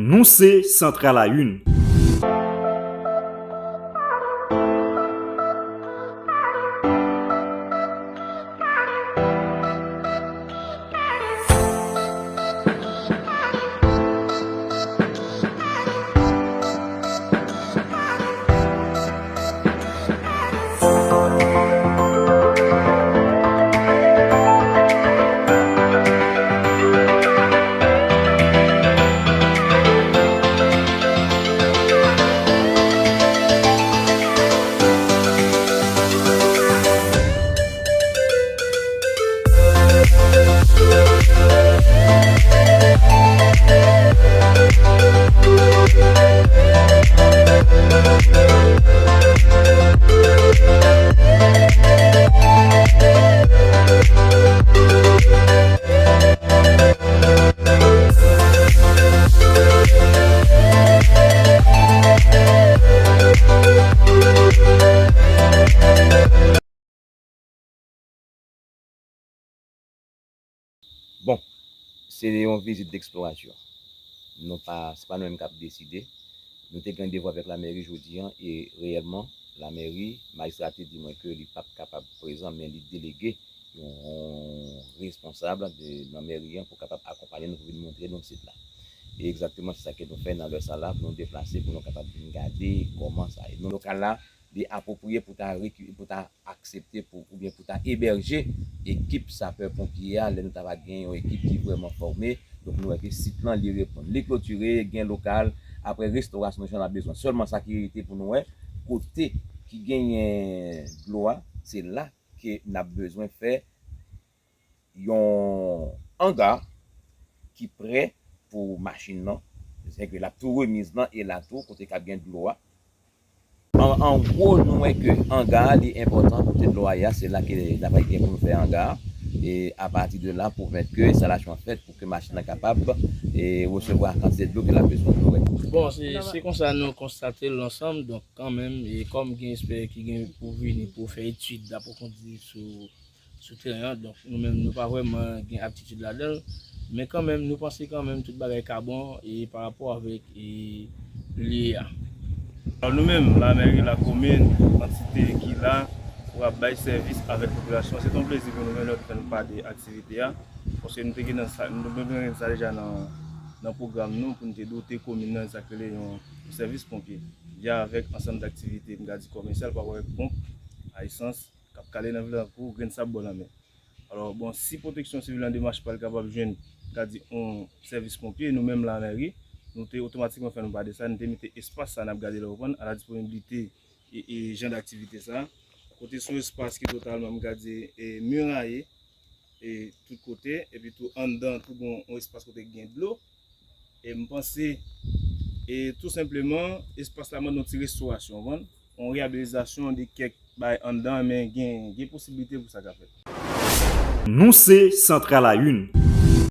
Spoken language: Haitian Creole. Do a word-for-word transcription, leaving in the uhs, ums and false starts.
Nou se Central à une. Bon, se yon vizit deksplorasyon. Nou pa, se pa nou menm k ap deside. Nou te gen randevou avèk lamèri jodi a e reyèlman, lamèri, majistra te di mwen ke li p ap kapab prezan, men li delege yon responsab de, nan mèri an pou kapab akonpanye nou pou vin montre nou sit la. E egzakteman se sa ke nou fè nan lè sa la, pou nou deplase, pou nou kapab vin gade kòman sa ye. Nou lokal la, li apwopriye pou ta reki-, pou ta aksepte pou, oubyen pou ta ebèje ekip sapè ponpye a, lè nou ta va gen yon ekip ki vrèman fòme. Donk, nou wè ke sit lan, li reponn. Li klotire, gen lokal, apre restorasyon jan n ap bezwen. Sèlman sa ki rete pou nou wè, kote ki genyen dlo a, se la ke n ap bezwen fè yon anga ki prè pou machin nan. Sèke l ap tou remiz lan e la tou kote k ap gen dlo a. An, an gwo, nou wè ke anga a, li enpòtan kote dlo a ye a, se la ke n ap gen pou nou fè anga a. E apati de la, pou pèmèt ke enstalasyon an fèt, pou ke machin nan kapab, e, resevwa kantite dlo ke l ap bezwen, nou wè. Bon, se, se konsa nou konstate l ansanm, donk kanmenm, e kòm gen ekspè ki gen pou vini pou fè etid apwofondi sou sou teren an. Donk, nou menm, nou pa vrèman gen aptitid ladan l. Men kanmenm, nou panse kanmenm tout bagay ka bon e pa rapò avèk, e, lye a. Alò, nou menm, lamèri, lakomin, antite ki la pou ap bay sèvis avèk popilasyon, se t on plezi pou nou menm lè w te fè nou pa de aktivite a. Paske nou te gen nan sa, nou te gen sa deja nan, nan pwogram nou pou nou te dote komin nan sa k rele yon sèvis ponpye. Via avèk ansanm d aktivite, m ka di komèsyal, pa rapò avèk ponp a esans, k ap kale nan vil Tankou grenn sab bò lanmè. Alò, bon, si Pwoteksyon Sivil nan demach pa l kapab jwenn, ka di, yon sèvis ponpye, nou menm lamèri, nou te otomatikman fè nou pa de sa, nou te mete espas sa n ap gade la, w konprann, a la disponibilite e, e jan d aktivite sa. Kote s on espas ki totalman, m ka di, e, miraye, e tout kote, epi tou anndan tou gon yon espas kote ki gen dlo. E m panse, e tou senpleman, espas la mande yon ti restorasyon, w konprann? Yon reyabilitasyon de kèk bagay anndan, men gen, gen posiblite pou sa ka fèt. Nou se Central à une.